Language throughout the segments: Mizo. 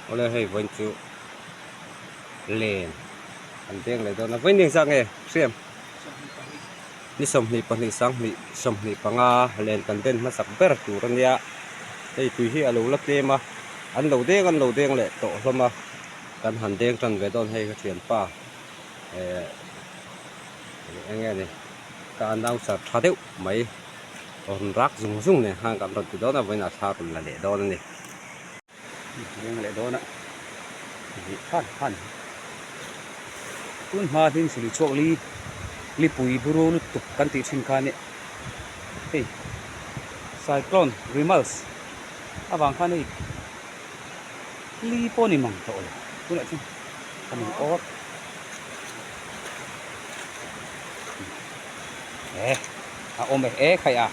Awle hei vawiin chu len an deng leh dawn a vawiin eng zat nge hriam ni 22 sanghnih 25 len kan den hmasak ber tur a nia hei tui hi a lo la tlem a an lo deng an lo deng leh tawh hlawm a kan han deng tan ve dawn hei ka thianpa eh eng nge ni ka announcer tha deuh mai rawn rak zung zung nen khan kan rawn ti dawn a vawiin ah thla rawn la leh dawn a ni. Leng leh dawn a vih khan khan tun hma hlim sili chhuak li lipui buru lutuk kan tih thin kha nia hei cyclone rimals avang khan hei li pawh ni mang tawh lo tunah chuan a ni awt e a awm e e khai a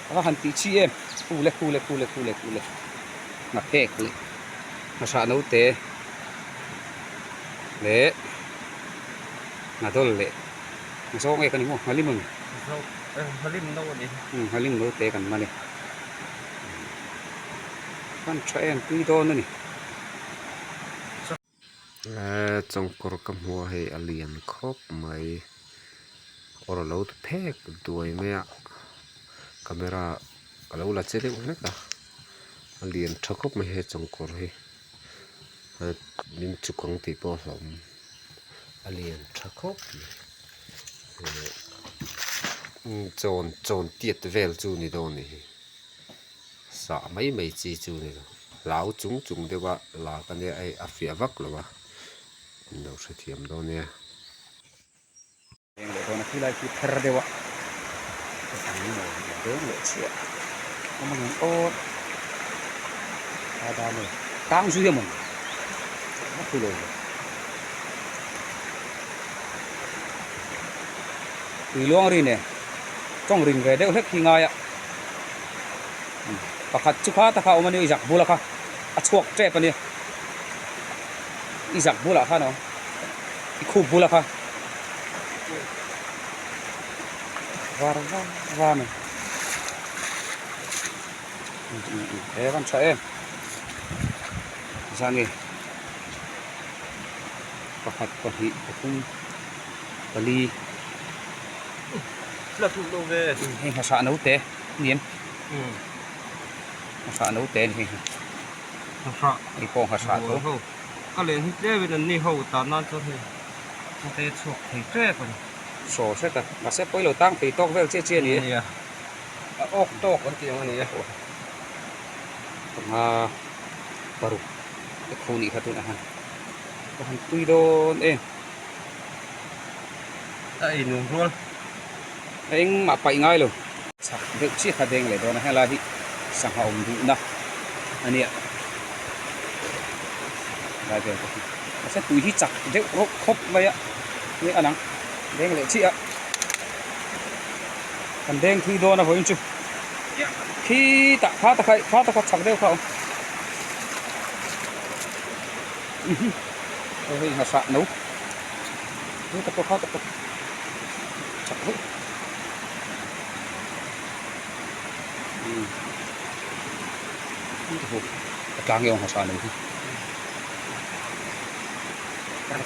a va han tih chi em khu le khu le khu le khu le khu le. Nghaphek leh nghahrah naute leh nghadawl leh nghazawng ek a ni maw nghalim a ni nghalim no a ni nghalim naute kan man e hman tha em tui dawn a ni. Chawngkawr ka hmu a hei a lian khawp mai awr a lo ti phek duai mai a camera ka lo la che deuh hlek a a lian tha khawp mai he chawngkawr hi min chuk ang tih pawh a hlauhawm a lian tha khawp mai chawn chawn tiat vel chu ni dawn a nih hi. Sah mai mai chi chu ni lo hlau chung chung deuh a lak a nia hei a fiah vak lo a in lo hrethiam dawn nia. Deng leh dawn a khi lai khi pher deuh a ang maw deng leh chhiah awm ang awt a dan e tang zui a mawni a thu lo ve tui luang ri nen tawng ring ve deuh hlek hi ngai a. Pakhat chu kha taka awm a nia i zak bula kha a chhuak tep a nia i zak bulah khan a awm i khup bula kha var var var a ni he van tha em zah nge pakhat pahnih pathum pali. La thuk lo ve. Hei nghasah naute ni em? Nghasah naute ni hei. Nghasah. Hei pawh nghasah tho. Ho. Ka len hi tlem in an ni ho tan nan chuan hei te chhuak thei tep a ni. Saw hret a. Mahse pawi lo tang thei tawk vel chiah chiah a ni e. Nia. A awk tawk an tih ang a ni e. Panga paruk te khu nih kha tunah khan. Ka han tui dawn em. A ei nuam rual. A engmah paih ngai lo. Chak deuh chiah kha deng leh dawn a, helai hi sangha awm duhna a nia. Helai vel te hi. Mahse tui hi chak deuh rawk khawp mai a, ni a nang deng leh chiah a. Kan deng thui dawn a vawiin chu. Khitah kha takha kha takha chak deuh kha a awm. Hei hei nghasah no heta pawh kha ta pawh chak deuh umm a tlang emaw nghasah no hi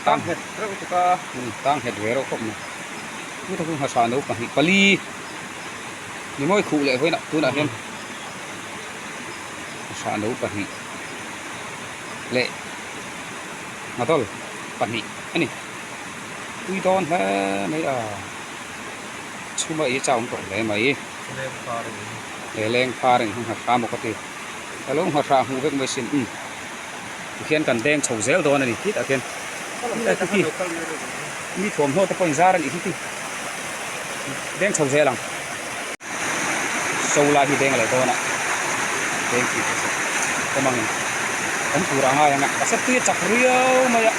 tang nghet reuh tuk a umm tang nghet ve reuh khawp mai heta chu nghasah no pahnih pali ni mawi khuh leh vawiinah tunah hian nghasah no pahnih leh ngadawl pahnih a ni tui dawn hle mai a chhuma ei chau awm tawh hle mai he leng phar in hung hra maw ka ti ka lo hma hra hmuh vek mai sin umm tikhian kan deng chho zel dawn a ni khitah khian khilai mi thuamhnaw te pawh inzar a nih hi khi deng chho zel ang so lai hi deng leh dawn a deng tih te chu awm angin awm tur a ngai ang a mahse tui a chak riau mai a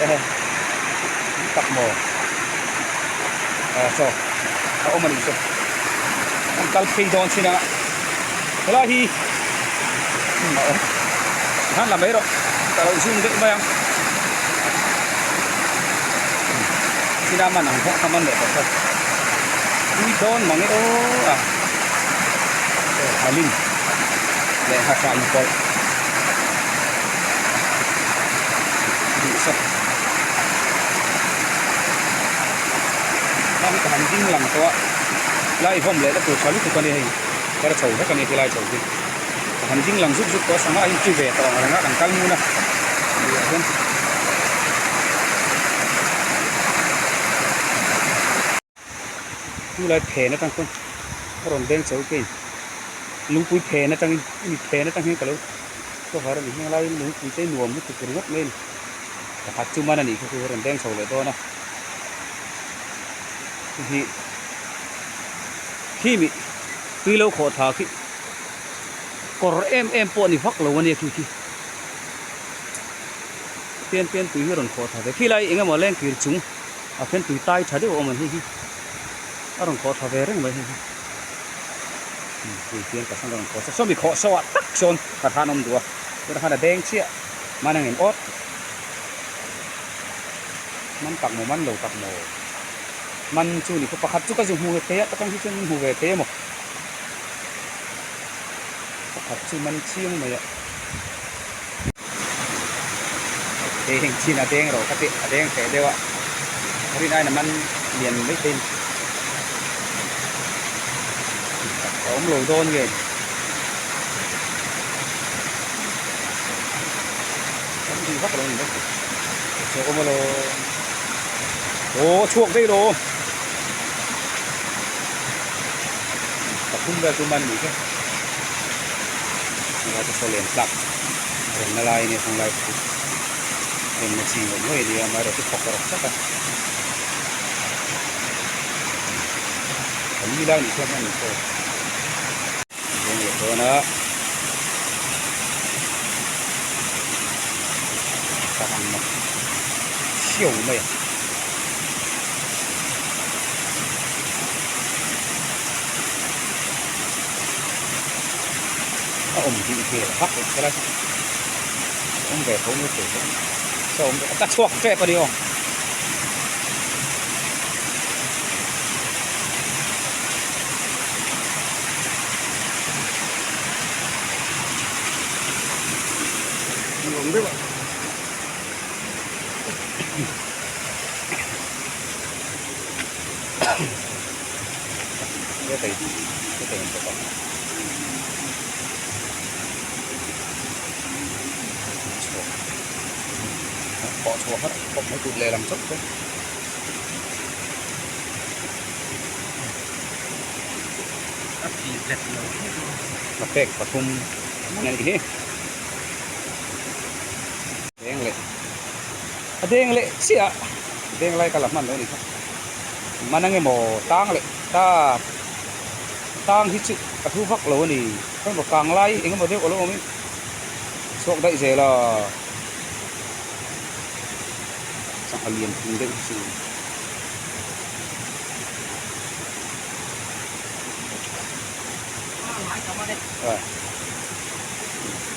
ehe tui tak maw aw saw a awm a nih chu an kal phei dawn chin ang a helai hi a awm han la mai rawh ka lo zoom deuh mai ang. China man ang bawk kha man leh tawh kha tui dawn mang e aw a halim leh nghahhrah inpawlh. nasa. Hmang ka han ding lang tawh a, lai vawm leh na tur tha lutuk a ni hei, her chho vek a ni helai chho hi. Ka han ding lang zuk zuk tawh a, sangha hi chu ve tawh ang reng a kan kal ngun a, luiah hian. Chulai phen atang chuan a rawn beng chho kei lungpui phen atangin hemi phen atang hian ka lo cover a ni heng laiin lungpui te nuam lutuk ringawt mai a ni pakhat chu man a nih kha chu a rawn beng chho leh dawn a hei hi khi mi tui lo khawh tha khi kawr em em pawh a ni vak lo a nia khi khi pian pian tui hi a rawn khawh tha ve khilai eng emaw leng kir chung. A then tui tai tha deuh a awm ang hei hi a rawn khawh tha ve reng mai hei hi hei hian ka sawn a rawn khawh saw mi khawh saw ah tak sawn ka khan awm duh a tunah khan a beng chiah man ang em awt man tak maw man lo tak maw man chu ni khaw pakhat chu ka zu hmu ve thei a takang hi chuan min hmu ve thei emaw pakhat chu man chiang mai a. Hei heng chin a deng rawh kha tih a deng hreh deuh a rin aiin a man lian mai thei a ni a awm lo dawn nge kan tih vak lo a ni mai chhuak awm alawm aw a chhuak daih lo pathum vel chu man ni kha. Helai chu saw lian tlak remna lai a nia hung lai chu remna chi ngawih ngawih a nia amaherawhchu thawk rawk tlat a pali lai nih chuan a ni pawh veng leh dawn a tak ang mak siau mai a. A awm dih hmel vak lo kher a awm ve tho mai thei bawk a awm ka chhuak tep a ni aw. Nuam deuh a. Thawh chhuah har khawp mai tut lehlam chauh te. A thih let lo a pek pathum a nih hi deng leh a deng leh chiah a deng lai ka la hman lo a nih kha man ang emaw tang leh ta tang hi chu a thu vak lo a ni chuan maw kang lai eng emaw deuh a lo awm in chhuak daih zel a sangha lian thing deuh hi chu.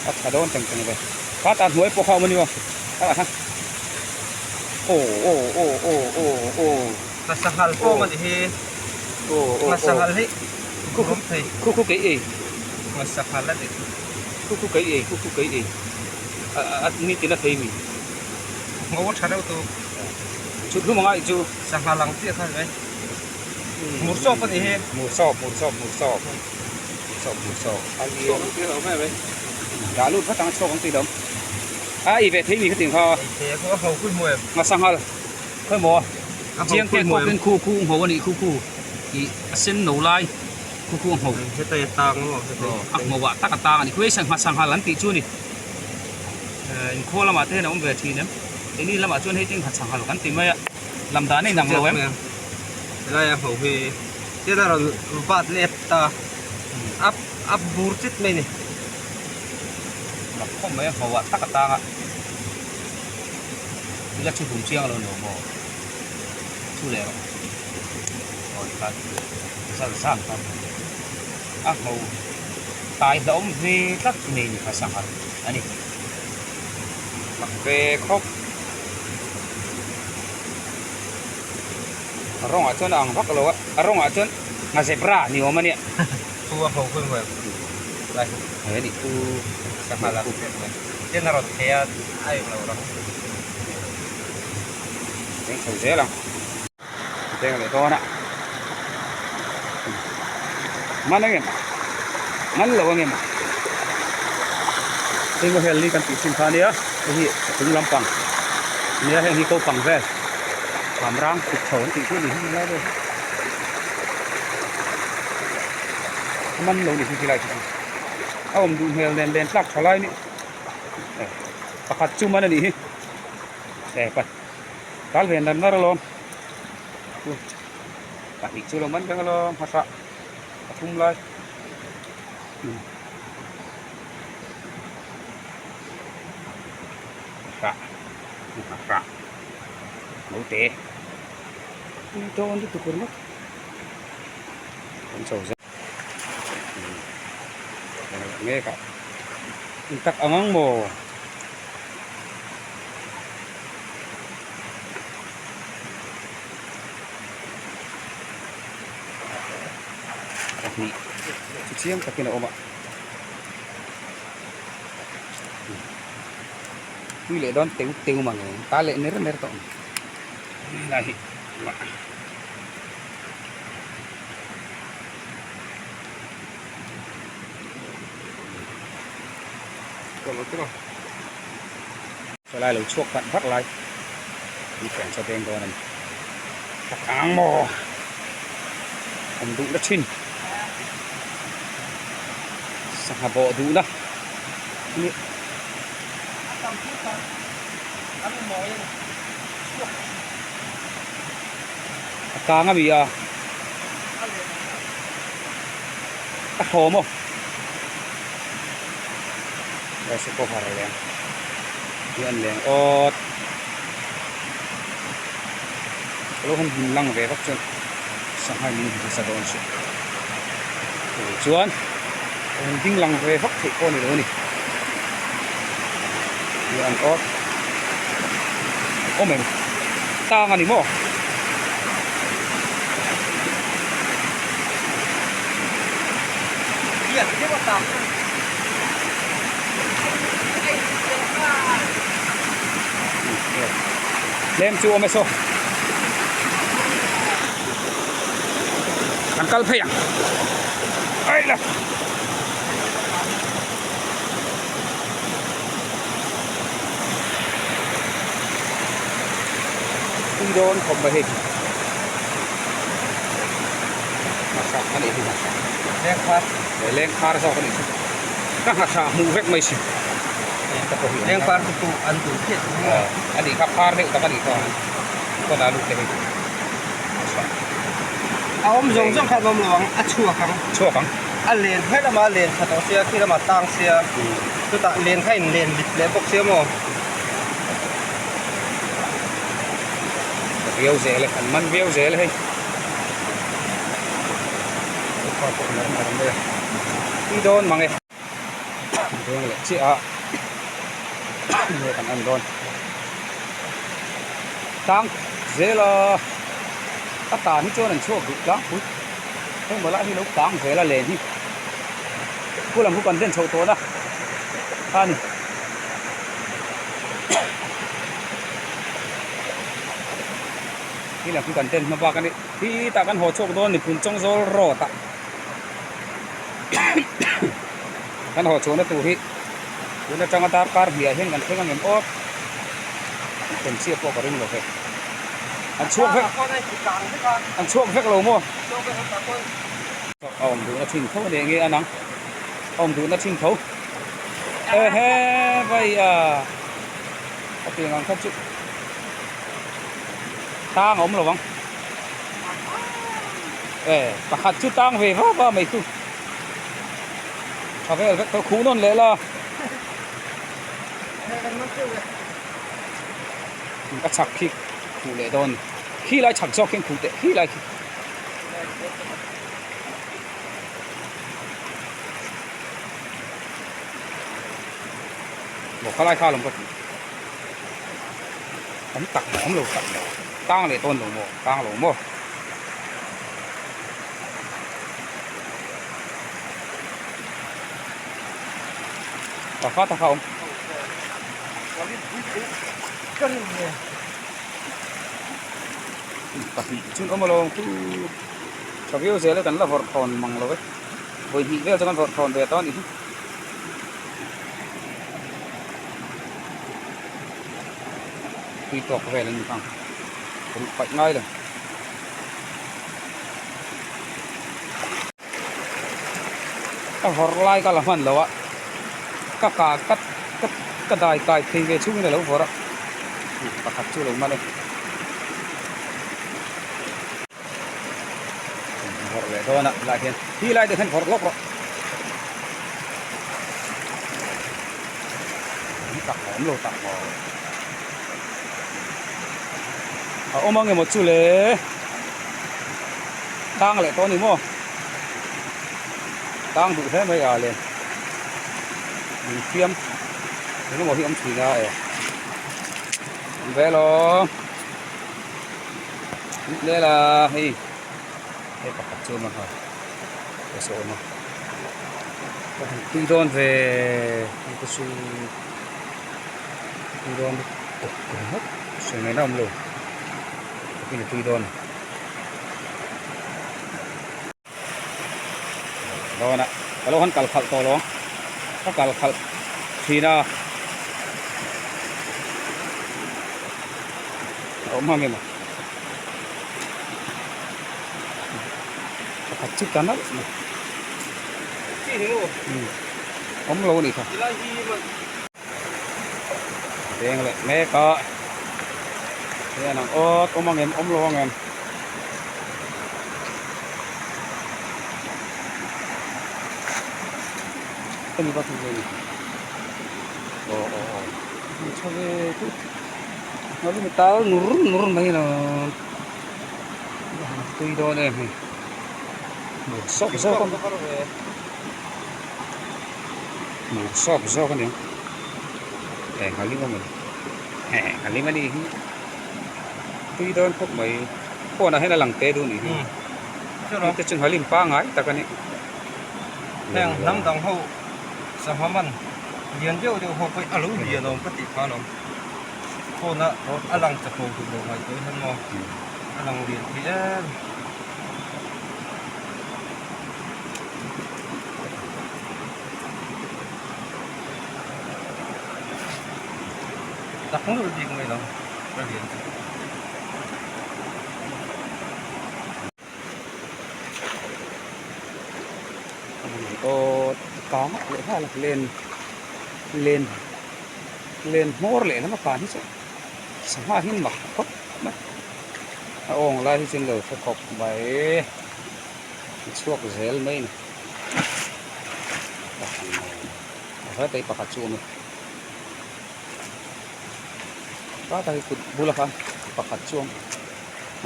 A tha dawn teng teng ve kha tan hnuai pawh kha a awm a ni aw a kha aw aw aw aw aw aw ka sanghal pawh a ni hi aw aw ka sanghal hi khu khu thei khu khu kei ei ka sanghal a ni khu khu kei ei khu khu kei ei a a ni tin a thei mi ngo tha deuh tu chhut hlum anga chu sanghal ang chiah kha mai mur sawp a ni hi mur sawp mur sawp mur sawp mur sawp mur sawp a lian dah lut vat ang a chhuak ang tih lawm a i ve thei mi kha ting kha nga sanghal khawi maw chiang te kawk in khu khu ngho a nih khu khu ih a sen no lai khu khu a ngho a ngho ah tak a tang a ni khawi sangha sanghal an tih chu a ni inkhawm lamah te hian a awm ve thin em keini lamah chuan hei tingha sanghal kan ti mai a. Lam dan a inang lo em? Helai a ho hi tin a rawn vat let ta a a bur chit mai a ni. Mak khawp mai a ho ah tak a tang a ila thu hlum chiang lo ni lo maw thu leh rawh aw tikhan zan zan khan a ho tai hlauhawm ve tlat mai ni kha sanghal a ni mak ve khawp. A rawngah chuan a ang vak lo a a rawngah chuan a zebra ni awm a nia chu a ho hun huai lai he ni chu sangha la tin a rawn thei a a eng lo rang. Deng chho zel ang. Deng leh dawn a. Man ang em? Man lo ang em? Heng hel ni kan tih thin kha ania. Hei hi a chung lampang nia heng hi ko pang vel. Kham rang kut chho an tih chu a ni hi lai vel hi. A man lo ni hi khilai khi chu. A awm duh hmel nen len tlak tha lai ni. Pakhat chu man a nih hi. E pa tal ve nar nar alawm pahnih chu lo man vek alawm hmasa pathum lai hrah hrah naute tui dawn lutuk ringawt kan chho zel mek a intak ang ang maw. Pahnih chu chiang takin a awm a tui leh dawn teu teu mang e ta leh ner ner tawh ang helai hi Chawlai lo chhuak vat vat lai an thian chaw deng dawn a ni. Ka tang maw? Awm duhna thin. Sangha bawh duhna a ni. A kang a mi a. A thaw maw? Rice cover a leng hi an leng awt ka lo han hmun lang ve vak chuan sangha min hmu hmasa dawn si chuan han ding lang ve vak theih pawh a ni lo a ni hi an awt awm em tang a ni maw. Lem chu awm e saw kan kal phei ang ai la pui dawn khawp mai hei hmasa a nih hi hmasa lengkhar lengkhar zawk a nih chu ka hmasa hmuh vek mai si lengkhar chu chu an duh chiah a nih kha phar deuh tak a nih kha kawt ah lut te hei a awm zawng zawng kha an awm lo ang a chhuak ang chhuak ang a len he lamah a len tha tawh sia khi lamah tang sia chutah len kha in len lit leh bawk sia maw. Viau zel e an man viau zel e hei kha pawh nar nar mai a tui dawn mang e deng leh chiah a nge kan en dawn tang zel a a tan hi chuan an chhuak duh tlangpui heng maw lai hi lo kang zel a len hi khu lam khu kan den chhoh tawh na a ni. Khi lam khi kan den hma bak a ni khitah kan haw chhuak dawn ni Phunchawng zawl road ah kan haw chhuahna tur hi tun atanga darkar hniah hian kan thleng ang em aw thlen chiah pawh ka ring lo ve an chhuak vek an chhuak vek lo maw a awm duhna thin tho a ni enge a nang a awm duhna thin tho ehe vai a a piang ang kha chu tang a awm lo ang e pakhat chu tang ve va va mai chu tha vel vek tawh khuh nawn leh la ka chhak khi khuh leh dawn khi lai chhak zawk khian khuh teh khi lai khi. Maw khalai kha lawm ka ti awm tak maw awm lo tak maw tang leh dawn lo maw tang lo maw. Pakha taka awm. Pahnih chun awm alawm chu tha viau zel e kan la vawrh thawn mang lo e vawi hnih vel chu kan vawrh thawn ve ta a nih hi. Tui tawk vel an ni kha ang ruh paih ngai lo. Ka vawrh lai ka la hman lo a ka ka ka ka dai kai thei ve chhungin a lo vawrh a pakhat chu a lo man e vawrh leh dawn a helai hian hi lai te hian vawrh lawk rawh an tak a awm lo tak maw a awm ang emaw chu le. Tang leh tawh a ni maw? Tang duh hle mai a le. Min fiam eng emaw hi awm thin a e. Awm ve lo. Mit lel a hei. Hei pakhat chu awm a ha. Hei saw awm a. Ka han tui dawn ve. Hei te chu tui dawn lutuk ringawt. Sawi ngaihna awm lo. Ka tui dawn. Dawn a ka lo han kal khalh tawh lo ang ka kal khalh thin a a awm ang emaw pakhat chu ta nalh mai awm lo a nih kha deng leh mek a hian ang awt awm ang em awm lo ang em hemi va thung ni aw aw aw hmu chho ve chu ngawih mi tal nur nur mai lo tui dawn em hei mur sawk zawk a Hmuh sawk zawk a ni ang eh nghalim a mawni eh nghalim a nih hi tui dawn khawp mai phone ah hian a lang teh duh a nih hi hei te chu nghalim pangai tak a ni heng hnam dang ho sangha man lian deuh deuh ho pawh a lo lian awm ka tih kha alawm phone a a lang chak lo duh lo ngaihtuah hian maw a lang lian thei em. Tak nul bik mai lo ka lian chu. Aw kang leh nghal a len len len hmawr leh lam a kan hi chu sangha hi mak khawp mai a awng lai hi chu an lo hre khawp mai. A chhuak zel mai a ni hetah hi pakhat chu a awm a tlai hi kut bula khan pakhat chu a awm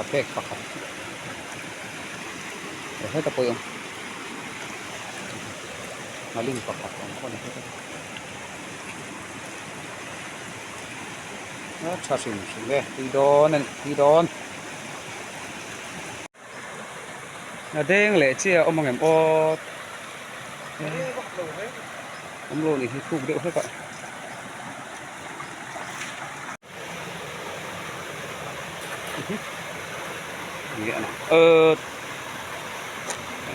a phek pakhat hetah pawh hi a awm nghalim pakhat a awm bawk a ni a tha hrim hrim e tui dawn a ni tui dawn. A deng leh chiah a awm ang em aw awm lo nih hi khuk deuh hlek a.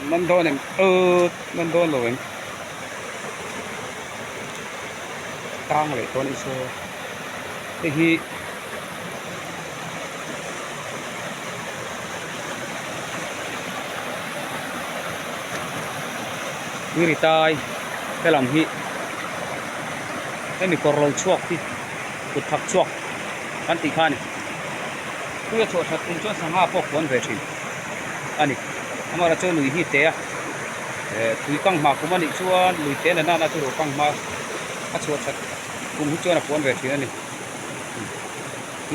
Man dawn em man dawn lo em tang leh dawn i saw hei hi. Tuiritai helam hi hemi kawr lo chhuak hi kut thak chhuak kan tih kha a ni tui a chhuah that tum chuan sangha pawh khuan ve thin a ni amaherawhchu chu lui hi te a eh tui kang hma kum a nih chuan lui te na nana chu ro kang hma a chhuah that kum hi chuan a khuan ve thin a ni.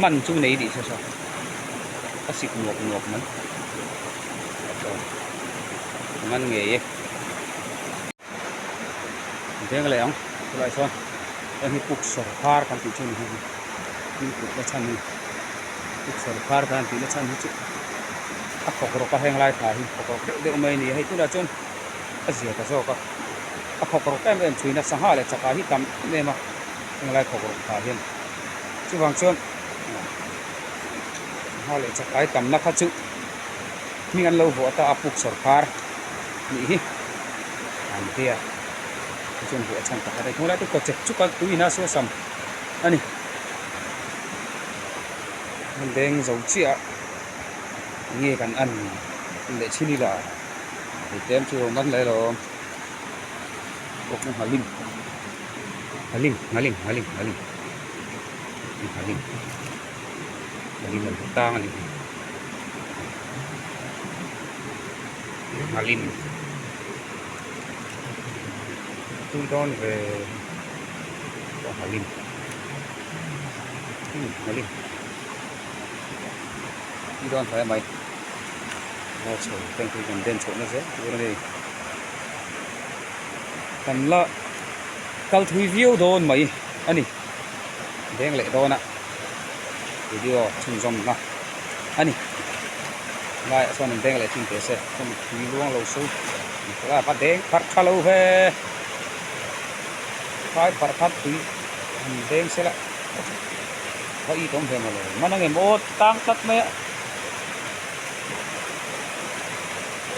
Man chu nei tih hre saw a sik nuak nuak mai man ngei e veng leh ang chulai chuan heng hi puk sawrkar kan tih chu a ni heng hi tin kut la chhan hi puk sawrkar kan tih la chhan hi chu a khawk rawk a heng lai thla hi khawk rawk deuh deuh mai a ni a hei tunah chuan a zia ta zawk a a khawk rawk em em thin a sangha leh chakah hi tam em em a. Henglai khawk rawk phah hian chuvang chuan Sangha leh chakai tamna kha chu hming an lo vuah ta a puk sawrkar nih hi an tia chu chuan vuah chhan pakhat a ni. Tunlai chu kawchek chuk a tuiin a suasam a ni. An deng zo chiah a enge kan an leh chin ila hei tlem chu man leh lo awk nghalim nghalim nghalim nghalim nghalim nghalim nghalim a lo tang a ni hi nghalim tui dawn ve nghalim. Ni dawn hle mai maw chho ten khi kan den chhoh na zel tur a ni kan la kal thui viau dawn mai a ni deng leh dawn a video chhunzawm na a ni laiah chuan an deng leh thin teh se chuan tui luang lo so a deng pharh tha lo ve phai pharh kha tui. An deng sela va it awm ve mawle man ang em aw tang tlat mai a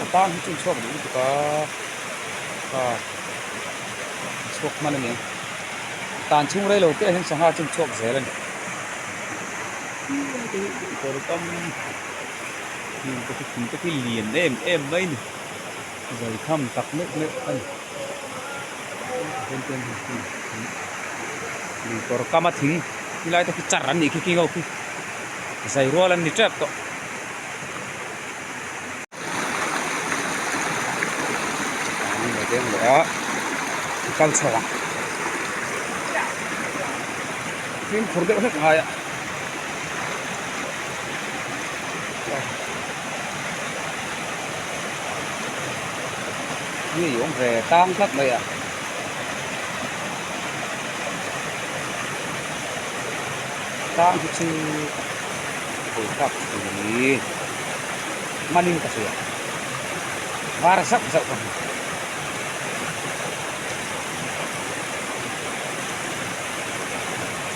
a tang hi chu chhuak duh lutuk a a chhuak hman aniang tan chhung rei lo te ah hian sangha chu chhuak zel a ni kawr kam hnim te khi thing te khi lian em em mai a ni zaitham tak meuh meuh a ni. Kawr kam a thing helai te khi char an nih khi khi ho khi zai rual an ni tep tawh. Kal chho ang fimkhur deuh hlek ngai a. Nge awm ve tang tlat mai a. Tang hi chu hawi thlak thui hmanin ka hria var zauh zauh ka hmu.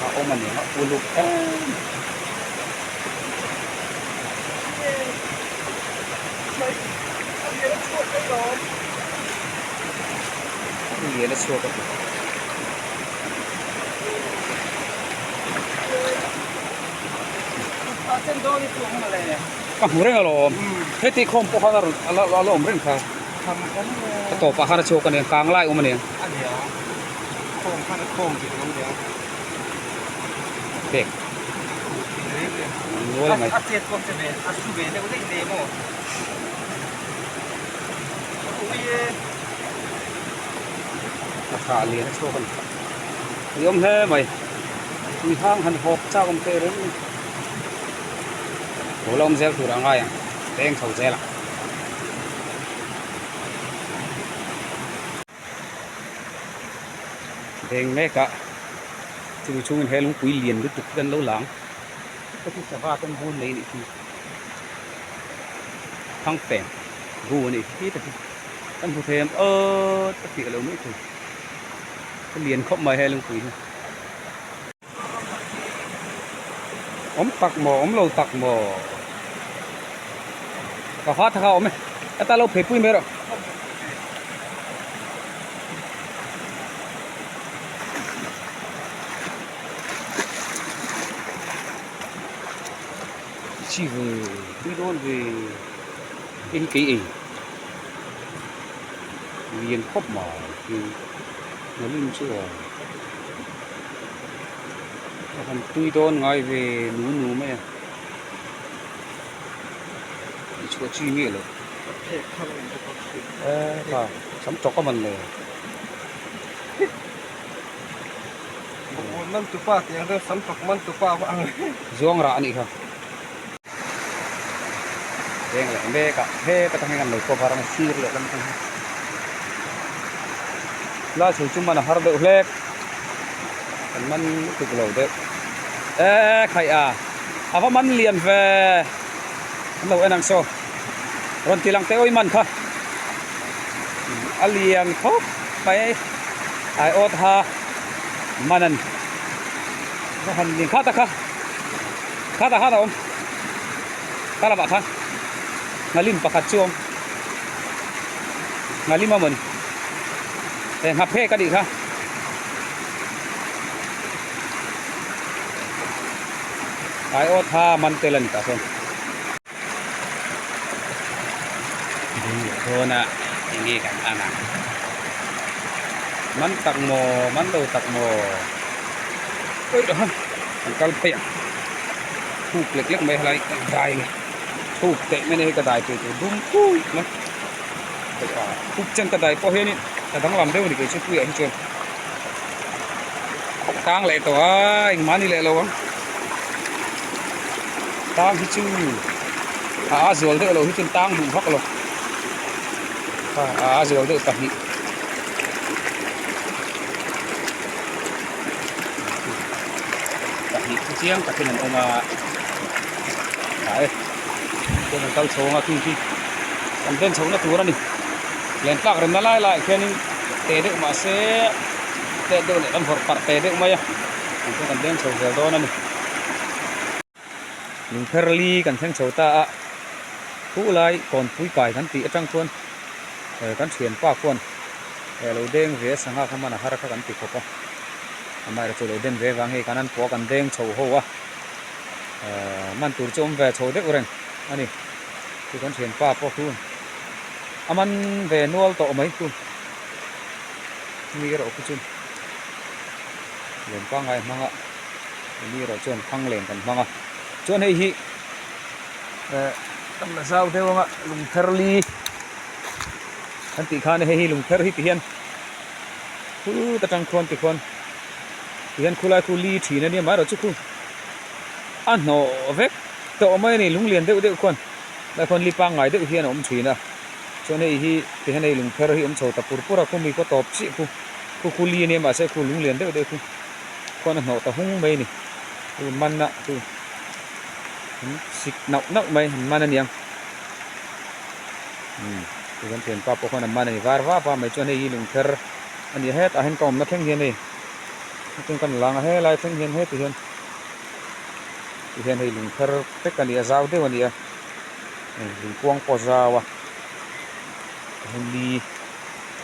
A awm a nia uluk em. Lian a chhuak a ti. Ka hmu reng alawm. Heti khawm pawh khan a rawn a la a la awm reng kha. A tawpah khan a chhuak a nia, kang lai awm a nia. Pek. Nual mai. A thah lian a chhuak a ni. Ni awm hle mai. Tui hang han hawp chak awm teh reng. Lo la awm zel tur a ngai ang. Leng chho zel ang. Beng mek a chumi chhungin he lungpui lian lutuk hi kan lo lang heti sava ten bul nei anih hi thangfeng bu anih hi ta hi kan hmu thei em awt a fiah lo mai thei a lian khawp mai he lungpui hi awm tak maw awm lo tak maw ka ha thaka awm e heta lo phei pui mai rawh. Chi ve tui dawn ve hei hi kei ei lian khawp mai hi nghalim chu aw a han tui dawn ngai ve nu nu mai a tih chhuah chi miah loh e sam tawk a man le. Zuang rah a nih kha. Veng leh mek ah heta tang hian an lo kawp a ram sir leh lam tang hi. Lai chho chu man a har deuh hlek. Kan man lutuk lo deuh. E khaih a a va man lian ve an lo en ang saw. Rawn ti lang teh awi man kha. A lian khawp mai ai awt ha man a ni. Va han lian kha ta kha kha ta khan a awm. Ka lamah khan nghalim pakhat chu a awm nghalim a mawni he nghaphek a nih kha. Ai aw tha man tel a ni tah sawn. Dawn a enge kan an a man tak maw man lo tak maw awih rawh kan kal phei ang thuk lek lek mai helai ka dai thuk teh mai a ni hei ka dai pui tur dum pui mai thuk chen ka dai pawh hianin ka danglam deuh a ni kei chu puiah hi chuan tang leh tawh a engmah a ni leh lo ang tang hi chu a a zual deuh lo hi chuan tang duh vak lo a a zual deuh pahnih pahnih chu chiang takin an awm a tah e chuan an kal chho ang a khi khi an den chhohna tur a ni len tlak remna lai laiah khianin teh deuh mah se teh deuh leh kan vawrh parh teh deuh mai a tichuan kan deng chho zel dawn a ni. Lungpher li kan thleng chho ta a khuh lai kawnpui kai kan tih atang chuan kan thianpa khuan lo deng ve a sangha kha hman a har kha kan ti khawp a amaherawhchu lo den ve vang hei kan an pawh a kan deng chho ho a man tur chu awm ve chho deuh reng a ni chu kan thianpa pawh chu a man ve nual tawh mai chu mi erawh khu chu len pangngai a hmang a mi erawh chuan thang len kan hmang a chuan hei hi eh kan la zau deuh anga lungpher li kan tih khan hei hi lungpher hi ti hian phut atang khuan ti khuan ti hian khulai khu li thin ania amaherawh chu khu a hnawh vek tawh mai a ni lung lian deuh deuh khuan lai khuan li pangngai deuh hian a awm thin a chuan hei hi ti hian hei lungpher hi awm chho ta pur pur a khumi khaw tawp chiah khu khu khu li ania mahse khu lung lian deuh deuh khu khuan a hnawh ta hung mai a ni chu man a chu an sik nauh nauh mai an man aniang umm chu kan thianpa pawh khuan an man a ni var vap a mai chuan hei hi lungpher a ni a hetah hian ka awmna thleng hian hei chuan kan lang a helai thleng hian heti hian ti hian hei lungpher vek a ni a zau deuh a ni a hei lungkuang pawh a zau a li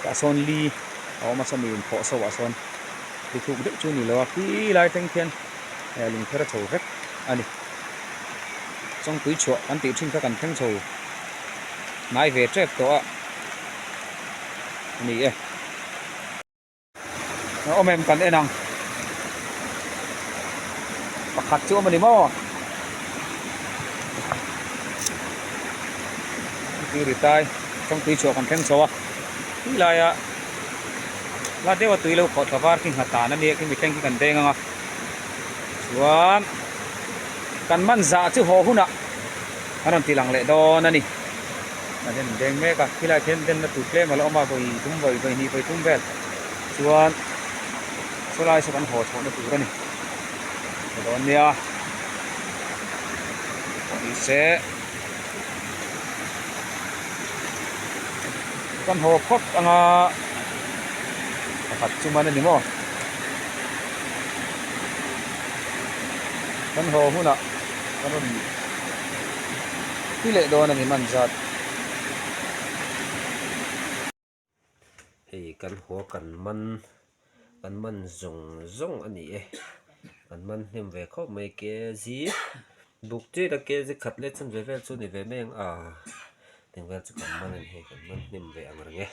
tah sawn li a awm a sawmi inphawh so ah sawn li thuk deuh chu a ni lo a khi lai thleng khian eh lungpher a chho vek a ni chawngpui chhuah kan tih thin kha kan thleng chho hnai ve tep tawh a a ni e. A awm em kan en ang pakhat chu awm a ni maw tui ri tai tawngtui chhuah kan thleng chho a tui laia la deuha tui lo khawh thla var khi nghat tan a nia khi mithleng khi kan deng ang a chuan kan man zah chu haw hunah an rawn ti lang leh dawn a ni. Tah hian an deng mek a khilai ah khian denna tur tlem a la awm a vawi thum vawi vawi hnih vawi thum vel chuan sawlai saw kan haw chhohna tur a ni a dawn nia pawh ni se kan haw phawt anga pakhat chu man a ni maw kan haw hunah kan rawn Ti leh dawn a ni man zat. Hei kan haw kan man kan man zawng zawng a ni e kan man hnem ve khawp mai kg buk chiah a kg khat leh chanve vel chu a ni ve mai ang a teng vel chu kan man a ni hei kan man hnem ve ang reng e.